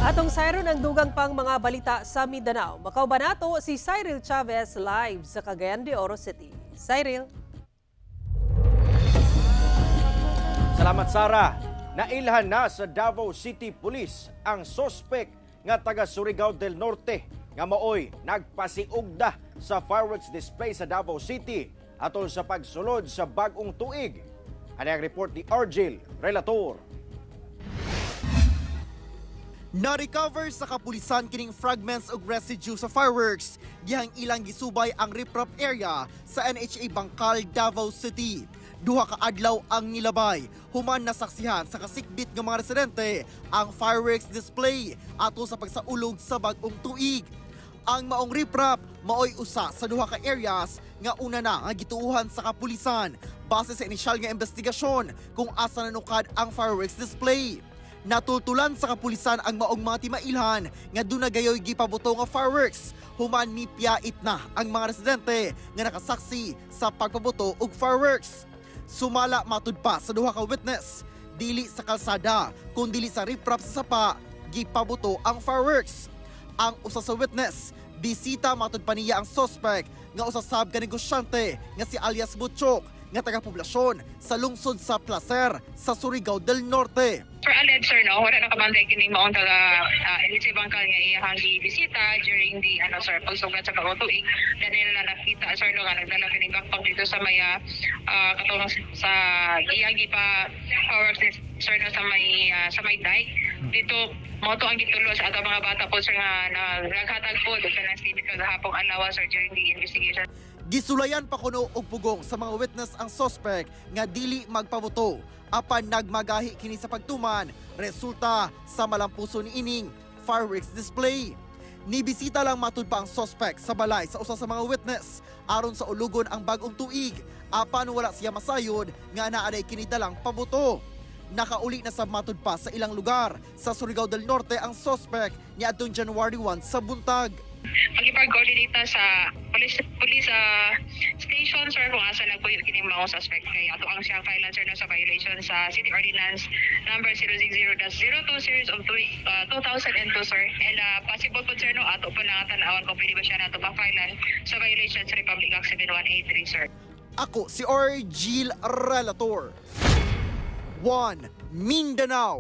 Atong sayron ang dugang pang mga balita sa Mindanao. Makauban nato si Cyril Chavez live sa Cagayan de Oro City. Cyril. Salamat, Sara. Nailhan na sa Davao City Police ang sospek nga taga Surigao del Norte nga maoy nagpasiugda sa fireworks display sa Davao City atol sa pagsulod sa bag-ong tuig. Ani ang report ni Argel Relator. Na-recover sa kapulisan kining fragments og residue sa fireworks dihang ilang gisubay ang riprap area sa NHA Bangkal, Davao City. Duha ka adlaw ang nilabay human nasaksihan sa kasikbit nga mga residente ang fireworks display ato sa pagsaulog sa bag-ong tuig. Ang maong riprap maoy usa sa duha ka areas nga una na nga gituuhan sa kapulisan base sa inisyal nga investigasyon kung asa nanukad ang fireworks display. Natultulan sa kapulisan ang maong mga timailhan nga duna gayoy gipabuto nga fireworks human mipiyait na ang mga residente nga nakasaksi sa pagpabuto og fireworks. Sumala matud pa sa duha ka witness, dili sa kalsada kun dili sa riprap sa sapa gipabuto ang fireworks. Ang usa sa witness, bisita matud pa niya ang suspect nga usa sab ka negosyante nga si alias Butchok nga taga-poblasyon sa lungsod sa Placer sa Surigao del Norte. For alleged, sir, no, wala nakabantay kining maong taga NHA Bangkal nga iyahang gibisita during the ano, sir, pagsugat sa bagong tuig. Dahil na nakita, sir, no, nga nagdala kining backpack dito sa may katong sa iyang gipa fireworks, sir, no, sa may dike. Dito mo to ang gitulo sa ato mga bata po, sir, nga naghatag po sa nang statement kagahapong adlaw, sir, during the investigation. Gisulayan pa kuno og pugong sa mga witness ang suspect nga dili magpabuto apan nagmagahi kini sa pagtuman resulta sa malampuso ni ining fireworks display. Nibisita lang matud pa ang suspect sa balay sa usa sa mga witness aron sa ulugon ang bag-ong tuig apan wala siya masayod nga naaday kini dalang pabuto. Nakauli na sa matud pa sa ilang lugar sa Surigao del Norte ang suspect niadtong January 1 sa buntag. Makipag-coordinate ta sa police station, sir, kung asa nagpuyo kining mga suspect kay ato ang siyang file, sir, no, sa violation sa City Ordinance number 060-02 series of 2002, sir, and possible po, sir, no, ato po na tan-awan kung pwede ba siya nato pa-filean sa violation sa Republic Act 7183, sir. Ako si Argil Relator. 1 Mindanao.